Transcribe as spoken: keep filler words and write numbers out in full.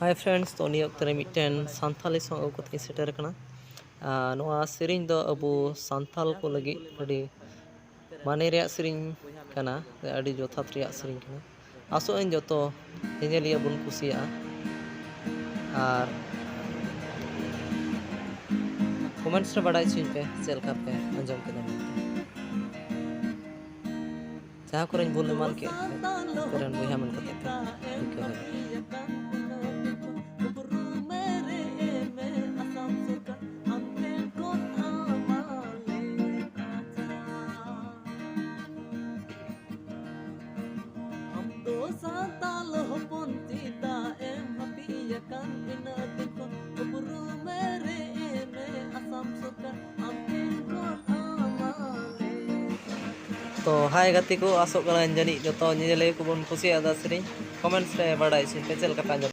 Hi friends, ᱛᱚ ᱱᱤᱭᱟᱹ ᱚᱠᱛᱚ ᱨᱮ ᱢᱤᱫᱴᱮᱱ ᱥᱟᱱᱛᱟᱞᱤ song ᱟᱹᱜᱩ ᱠᱟᱛᱮᱧ ᱥᱮᱴᱮᱨ ᱟᱠᱟᱱᱟ᱾ ᱟᱨ ᱱᱚᱣᱟ ᱥᱮᱨᱮᱧ ᱫᱚ ᱟᱵᱚ ᱥᱟᱱᱛᱟᱞ ᱠᱚ ᱞᱟᱹᱜᱤᱫ ᱟᱹᱰᱤ ᱢᱟᱱᱮ ᱨᱮᱭᱟᱜ ᱥᱮᱨᱮᱧ ᱠᱟᱱᱟ, ᱟᱹᱰᱤ ᱡᱚᱛᱷᱟᱛ ᱨᱮᱭᱟᱜ ᱥᱮᱨᱮᱧ ᱠᱟᱱᱟ᱾ ᱟᱥᱚᱜ ᱟᱹᱧ ᱡᱚᱛᱚ ᱧᱮᱧᱮᱞᱤᱭᱟᱹ ᱵᱚᱱ ᱠᱩᱥᱤᱭᱟᱜᱼᱟ᱾ ᱟᱨ comments ᱨᱮ ᱵᱟᱲᱟᱭ ᱦᱚᱪᱚᱧ ᱯᱮ ᱪᱮᱫ ᱞᱮᱠᱟ ᱯᱮ ᱟᱸᱡᱚᱢ ᱠᱮᱫᱟ ᱢᱮᱱᱛᱮ᱾ ᱡᱟᱦᱟᱸ ᱠᱚᱨᱮᱧ ᱵᱷᱩᱞ ᱮᱢᱟᱱ ᱠᱮᱫ ᱠᱷᱟᱡ, ᱟᱯᱮ ᱨᱮᱱ ᱵᱚᱭᱦᱟ ᱢᱮᱱ ᱠᱟᱛᱮ ᱯᱮ ᱴᱷᱤᱠᱟᱹ ᱫᱟᱲᱮᱭᱟᱜᱼᱟ᱾ ᱟᱢ ᱫᱚ ᱥᱟᱱᱛᱟᱞ ᱦᱚᱯᱚᱱ ᱪᱮᱫᱟᱜ ᱮᱢ ᱦᱟᱹᱯᱤ ᱟᱠᱟᱱ? ᱤᱱᱟᱹ ᱫᱤᱱ ᱠᱷᱚᱱ ᱩᱯᱨᱩᱢᱮ ᱨᱮ ᱮᱢᱮ ᱟᱥᱟᱢ ᱥᱚᱨᱠᱟᱨ, ᱟᱢ ᱴᱷᱮᱱ ᱠᱷᱚᱱ ᱟᱢᱟᱞᱮ ᱛᱚ ᱦᱟᱭ ᱜᱟᱛᱮ ᱠᱚ, ᱟᱥᱚᱜ ᱠᱟᱹᱱᱟᱹᱧ ᱡᱟᱹᱱᱤᱡ ᱡᱚᱛᱚ ᱧᱮᱧᱮᱞᱤᱭᱟᱹ ᱠᱚᱵᱚᱱ ᱠᱩᱥᱤᱭᱟᱫᱟ ᱥᱮᱨᱮᱧ᱾ Comments ᱨᱮ ᱵᱟᱲᱟᱭ ᱦᱚᱪᱚᱧ ᱯᱮ ᱪᱮᱫ ᱞᱮᱠᱟ ᱯᱮ ᱟᱸᱡᱚᱢ